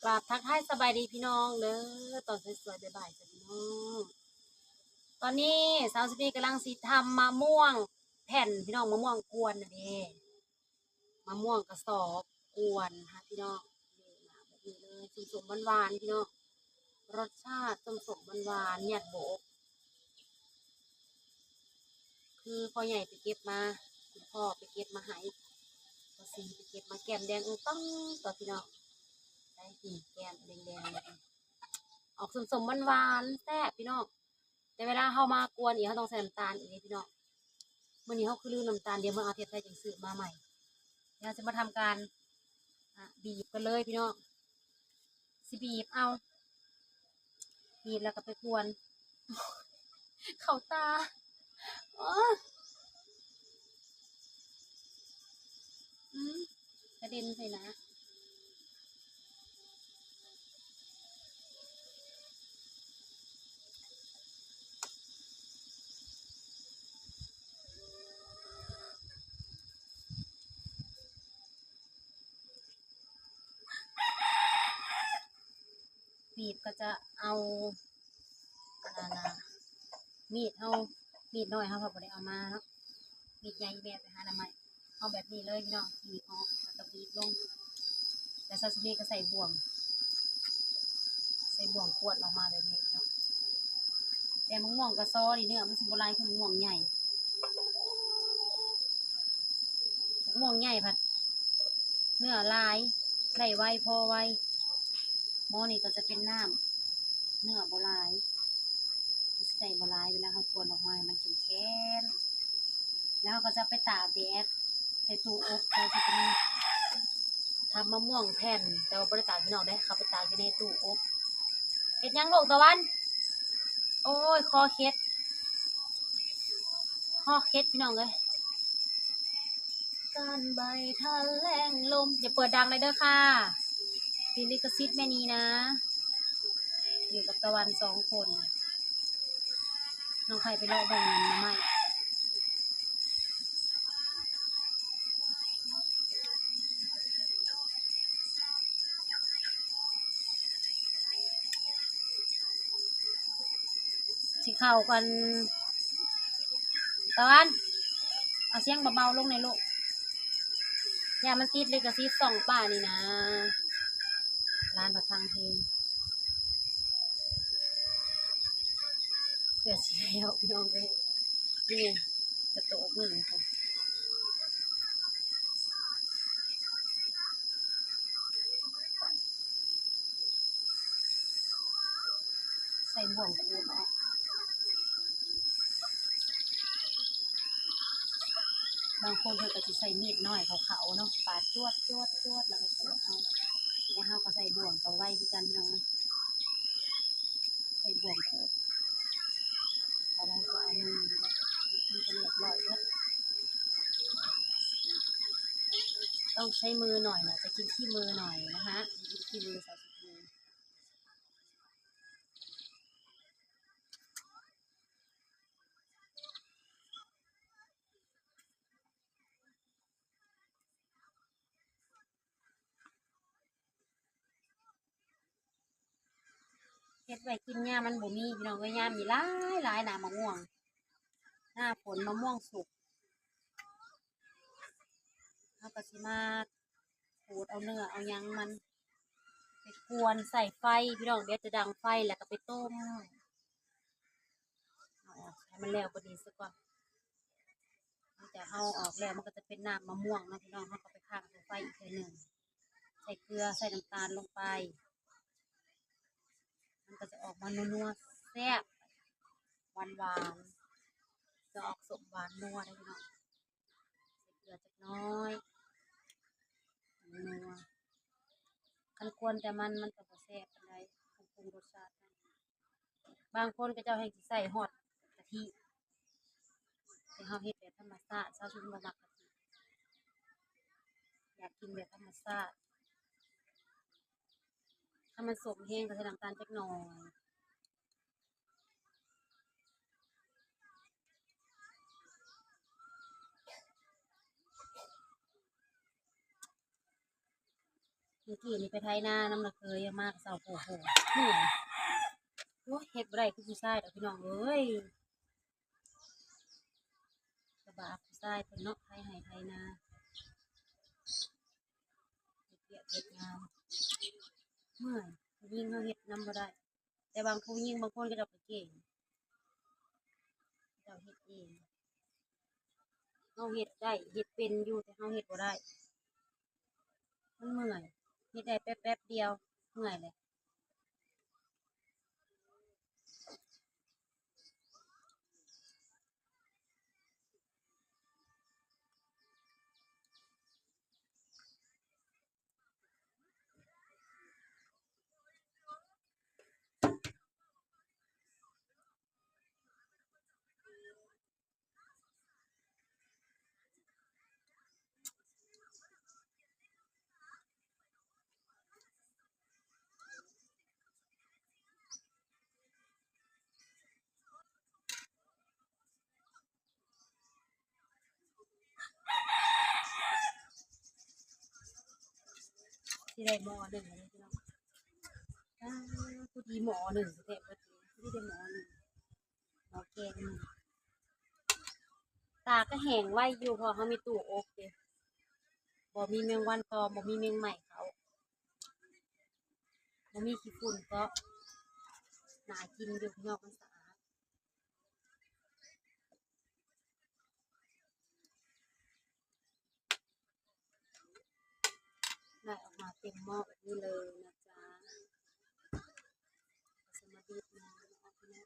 ກາບທັກທາຍສະບາຍດີພີ່ນ້ອງເດີ ຕອນສວຍໆ ບ່າຍໆ ຈ້າພີ່ນ້ອງ. ຕອນນີ້ສາວສຸນີກຳລັງຊິທຳມະມ່ວງແຜ່ນພີ່ນ້ອງ ມະມ່ວງກວນນັ້ນເດ ມະມ່ວງກະສອບກວນຫາພີ່ນ້ອງ ນີ້ນະ ແບບນີ້ເລີຍ ສົ້ມໆ ຫວານໆ ພີ່ນ້ອງ ລົດຊາດສົ້ມໆ ຫວານໆ ຍາດບົກ ຄືພໍ່ໃຫຍ່ໄປເກັບມາ ຄຸນພໍ່ໄປເກັບມາໃຫ້ ພໍ່ສີໄປເກັບມາ ແກ້ມແດງອຶ່ງຕ້ອງ ຕົວະພີ່ນ້ອງ ໄດ້ກິນແກ້ມແດງໆ ອອກສົ້ມໆ ຫວານໆ ແຊບພີ່ນ້ອງ. ແຕ່ເວລາເຮົາມາກວນອີກ ເຮົາຕ້ອງໃສ່ນ້ຳຕານອີກເດ້ພີ່ນ້ອງ. ມື້ນີ້ເຮົາຄືລືມນ້ຳຕານ ດຽວເມືອອາເທດໄທຈັ່ງຊື້ມາໃໝ່. ດຽວເຮົາຈະມາທຳການ ອາ ບີບກັນເລີຍພີ່ນ້ອງ ຊິບີບເອົາ ບີບແລ້ວກໍໄປກວນ ເຂົ້າຕາ ໂອ້ ອືມ ກະເດັນໃສ່ໜ້າ. ບີບກໍຈະເອົາ ອັນນັ້ນນະ ມີດເຮົາ ມີດນ້ອຍເຮົາກໍບໍ່ໄດ້ເອົາມາເນາະ ມີດໃຫຍ່ແມ່ໄປຫາໜໍ່ໄມ້ ເອົາແບບນີ້ເລີຍພີ່ນ້ອງ ບີບອອກ ແລ້ວກໍບີບລົງ ແລ້ວຊາວສຸນີກໍໃສ່ບ່ວງ ໃສ່ບ່ວງຂວດອອກມາແບບນີ້ພີ່ນ້ອງ. ແຕ່ມະມ່ວງກະຊໍນີ້ເນື້ອມັນຊິບໍ່ຫຼາຍຄືມະມ່ວງໃຫຍ່ ມະມ່ວງໃຫຍ່ພັດເນື້ອຫຼາຍ ໄດ້ໄວ ພໍໄວ. ໝໍນີ້ກໍຈະເປັນນ້ຳ ເນື້ອບໍ່ຫຼາຍ ກໍຊິໄດ້ບໍ່ຫຼາຍ ເວລາເຮົາກວນອອກມາໃຫ້ມັນແຂງໆ ແລ້ວເຮົາກໍຈະໄປຕາກແດດ ໃສ່ຕູ້ອົບ ເຮົາຊິໄປທຳມະມ່ວງແຜ່ນ ແຕ່ວ່າບໍ່ໄດ້ຕາກຢູ່ນອກເດ້ ເຂົ້າໄປຕາກຢູ່ໃນຕູ້ອົບ. ເຮັດຫຍັງລູກຕາວັນ? ໂອ້ຍ ຄໍເຂັດ ຄໍເຂັດພີ່ນ້ອງເອີຍ. ການໃບທະແຫຼງລົມ ຢ່າເປີດດັງໄດ້ເດີຄ່ະ ຕິດລິຂະສິດແມ່ນີ້ນະ. ຢູ່ກັບຕາວັນສອງຄົນ ນ້ອງໄຂ່ໄປເລາະເບິ່ງໜໍ່ໄມ້ ຊິເຂົ້າກັນ ຕາວັນ ເອົາສຽງເບົາໆລົງແດ່ລູກ ຢ້ານມັນຕິດລິຂະສິດຊ່ອງປ້ານີ້ນະ. ຫຼານພັດຟັງເພງ ເກືອບຊິແລ້ວພີ່ນ້ອງເອີຍ ນີ້ກະໂຕກໜຶ່ງພຸ້ນ ໃສ່ບ່ວງຂູດອອກ. ບາງຄົນເພິ່ນກໍຊິໃຊ້ມີດນ້ອຍຂາວໆເນາະ ປາດຈວດໆໆ ແລ້ວກໍຂູດເອົາ ແຕ່ເຮົາກໍໃຊ້ບ່ວງກໍໄວຄືກັນພີ່ນ້ອງ ໃຊ້ບ່ວງຂູດ ເອົາໄວ້ກໍເອົາມື ມັນກໍລຽບຮ້ອຍເບິດ. ຕ້ອງໃຊ້ມືໜ້ອຍນະ ຈະກິນຂີ້ມືໜ້ອຍນະຮະ ກິນຂີ້ມືສາວສຸນີ. ເຮັດໄວ້ກິນຍາມມັນບໍ່ມີພີ່ນ້ອງເອີຍ ຍາມນີ້ຫຼາຍໆ ນ້ຳມະມ່ວງ ໜ້າຝົນມະມ່ວງສຸກ ເຮົາກໍຊິມາຂູດເອົາເນື້ອເອົາຫຍັງມັນ ໄປກວນໃສ່ໄຟພີ່ນ້ອງ ດຽວຈະດັງໄຟແລ້ວກໍໄປຕົ້ມ ເອົາອອກໃຫ້ມັນແລ້ວກວ່ານີ້ສາກ່ອນ. ຫຼັງຈາກເຮົາເອົາອອກແລ້ວ ມັນກໍຈະເປັນນ້ຳມະມ່ວງເນາະພີ່ນ້ອງ ເຮົາກໍໄປຄ້າງໃສ່ໄຟອີກເທື່ອໜຶ່ງ ໃສ່ເກືອ ໃສ່ນ້ຳຕານລົງໄປ ມັນກໍຈະອອກມານົວໆ ແຊບ ຫວານໆ ຈະອອກສົ້ມຫວານນົວເດ້ພີ່ນ້ອງ. ໃສ່ເກືອຈັກໜ້ອຍ ນົວ ຄັນກວນແຕ່ມັນ ມັນກໍບໍ່ແຊບປານໃດ ເຮົາປຸງລົດຊາດໃຫ້. ບາງຄົນເຂົາເຈົ້າແຮ່ງຊິໃສ່ຮອດກະທິ ແຕ່ເຮົາເຮັດແບບທຳມະຊາດ ຊາວຊຸມບໍ່ມັກກະທິ ຢາກກິນແບບທຳມະຊາດ. ຖ້າມັນສົ້ມແຮງກໍໃສ່ນ້ຳຕານຈັກໜ້ອຍ. ເ ມື້ກີ້ນີ້ໄປໄຖນານຳນ້າເຂີຍ ມາກໍເຊົາໂພໂພ ເມື່ອຍ. ໂອ້ຍ ເຮັດບໍ່ໄດ້ຄືຜູ້ຊາຍດອກພີ່ນ້ອງເອີຍ ກະບາບຜູ້ຊາຍເພິ່ນເນາະ ໄຖໄຮ່ໄຖນາ ເຮັດວຽກເຮັດງານ ເມື່ອຍ. ຜູ້ຍິງເຮົາເຮັດນຳບໍ່ໄດ້ ແຕ່ບາງຜູ້ຍິງບາງຄົນເຂົາເຈົ້າກໍເກັ່ງ ເຂົາເຈົ້າເຮັດເອງ. ເຮົາເຮັດໄດ້ ເຮັດເປັນຢູ່ ແຕ່ເຮົາເຮັດບໍ່ໄດ້ ມັນເມື່ອຍ ເຮັດໄດ້ແປັບໆດຽວ ເມື່ອຍແຫຼະ. ຊິໄດ້ໝໍ້ໜຶ່ງແລ້ວເນາະ ອ້າ ພໍດີໝໍ້ໜຶ່ງແທ້ໆ ພໍດີໄດ້ໝໍ້ໜຶ່ງ ໝໍ້ແກງໜຶ່ງ. ຕາກໍແຫ້ງໄວຢູ່ ເພາະວ່າເຮົາມີຕູ້ອົບເດ້ ບໍ່ມີແມງວັນຕອມ ບໍ່ມີແມງໄມ້ເຂົ້າ ບໍ່ມີຂີ້ຝຸ່ນເກາະ ໜ້າກິນຢູ່ ນອກມັນສະອາດ. ໄດ້ອອກມາເຕັມໝໍ້ແບບນີ້ເລີຍນະຈ໊ະ ເອົາສະມາດີດມາເນາະ.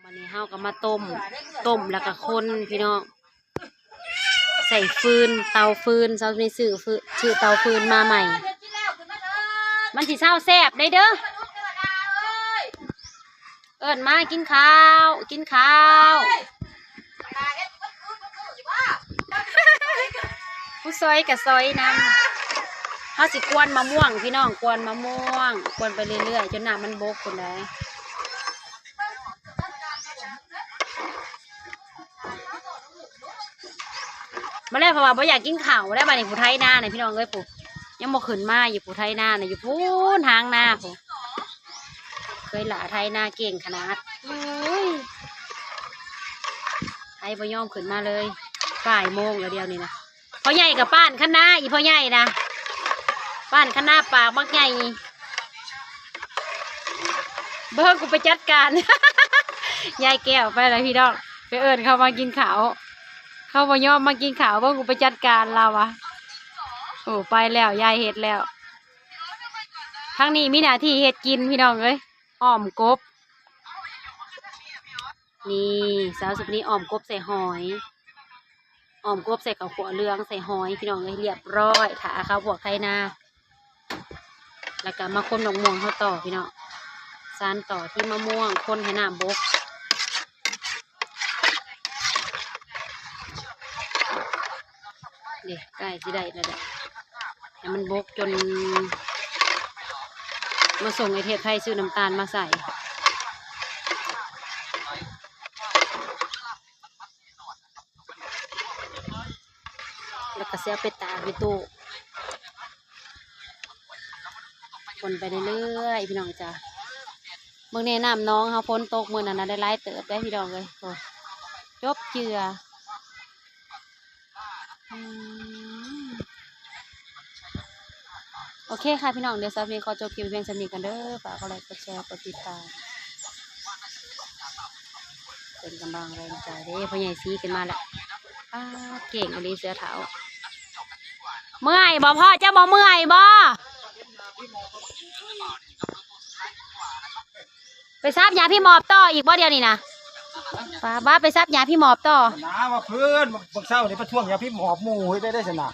ມື້ນີ້ເຮົາກໍມາຕົ້ມ ຕົ້ມແລ້ວກໍຄົນພີ່ນ້ອງ ໃສ່ຟືນ ເຕົາຟືນ ເຮົາໄດ້ຊື້ຟືນ ຊື້ເຕົາຟືນມາໃໝ່ ມັນຊິເຊົາແຊບໄດ໋ເດີ. ເອີ້ນມາກິນເຂົ້າ ກິນເຂົ້າ ຜູ້ຊອຍກໍຊອຍນຳ ເຮົາຊິກວນມະມ່ວງພີ່ນ້ອງ ກວນມະມ່ວງ ກວນໄປເລື້ອຍໆ ຈົນນ້ຳມັນບົກພຸ້ນໃດ໋. ມາແລ້ວ ເພາະວ່າບໍ່ຢາກກິນເຂົ້າແລ້ວ ບາດນີ້ຜູ້ໄຖນານະພີ່ນ້ອງເອີຍ ຜູ້ຍັງບໍ່ຂຶ້ນມາຢູ່ ຜູ້ໄຖນານະຢູ່ພຸ້ນ ຫາງນາພຸ້ນ ເຄີຍຫຼ້າໄຖນາເກັ່ງຂະໜາດ ໂອ້ຍ ໄຖບໍ່ຍອມຂຶ້ນມາເລີຍ ບ່າຍໂມງແລ້ວດຽວນີ້ນະ. ພໍ່ໃຫຍ່ກໍປ້ານຄັນນາ ອີພໍ່ໃຫຍ່ນະ ປ້ານຄັນນາປາກບັກໃຫຍ່ ເບິ່ງກູໄປຈັດການ ຍາຍແກ້ວໄປແລ້ວພີ່ນ້ອງ ໄປເອີ້ນເຂົາມາກິນເຂົ້າ ເຂົາບໍ່ຍອມມາກິນເຂົ້າ ເບິ່ງກູໄປຈັດການລາວວ່າ ໂອ້ ໄປແລ້ວ ຍາຍເຮັດແລ້ວ ທາງນີ້ມີໜ້າທີ່ເຮັດກິນພີ່ນ້ອງເອີຍ ອ້ອມກົບ ນີ້ ສາວສຸພະນີອ້ອມກົບໃສ່ຫອຍ ອ້ອມກົບໃສ່ເຂົ້າຂົ້ວເຫຼືອງ ໃສ່ຫອຍພີ່ນ້ອງເອີຍ ຮຽບຮ້ອຍ ຖ້າເຂົາພວກໄຖນາ ແລ້ວກໍມາຄົນໝາກມ່ວງເຮົາຕໍ່ພີ່ນ້ອງ ສານຕໍ່ທີ່ມະມ່ວງ ຄົນໃຫ້ນ້ຳບົກ ເດ້ ໃກ້ຊິໄດ້ແລ້ວແຫຼະ ໃຫ້ມັນບົກຈົນມາສົ່ງໃຫ້ເທບໄທ ຊື້ນ້ຳຕານມາໃສ່ ແລ້ວກໍຊິເອົາໄປຕາກຢູ່ຕູ້ ຄົນໄປເລື້ອຍໆ ພີ່ນ້ອງຈ້າ ເບິ່ງແນ່ ນ້ຳໜອງເຮົາ ຝົນຕົກມື້ນັ້ນນະ ໄດ້ຫຼາຍເຕີບເດ້ພີ່ນ້ອງເອີຍ ໂອ້ ຈົບເຈື່ອ ອືມ ໂອເຄຄ່ະພີ່ນ້ອງ ດຽວສາວເພຍຂໍຈົບຄລິບພຽງສ່ຳນີ້ກ່ອນເດີ ຝາກກົດໄລກົດແຊ ກົດຕິດຕາມ ເປັນກຳລັງແຮງໃຈເດ້ ພໍ່ໃຫຍ່ສີຂຶ້ນມາແລ້ວ ປາດ ເກັ່ງອີ່ຫຼີເສືອເຖົ້າ ເມື່ອຍບໍ່ພໍ່ ເຈົ້າບໍ່ເມື່ອຍບໍ່? ໄປສັບຢາພີ່ໝອບຕໍ່ອີກບໍ່ດຽວນີ້ນະ? ປາດ ໄປສັບຢາພີ່ໝອບຕໍ່ ໜາວວ່າເພິ່ນ ບາງເຊົ້ານີ້ໄປທວງຢາພີ່ໝອບໝູ່ເຮັດໄດ້ໄດ້ຊັ້ນນະ.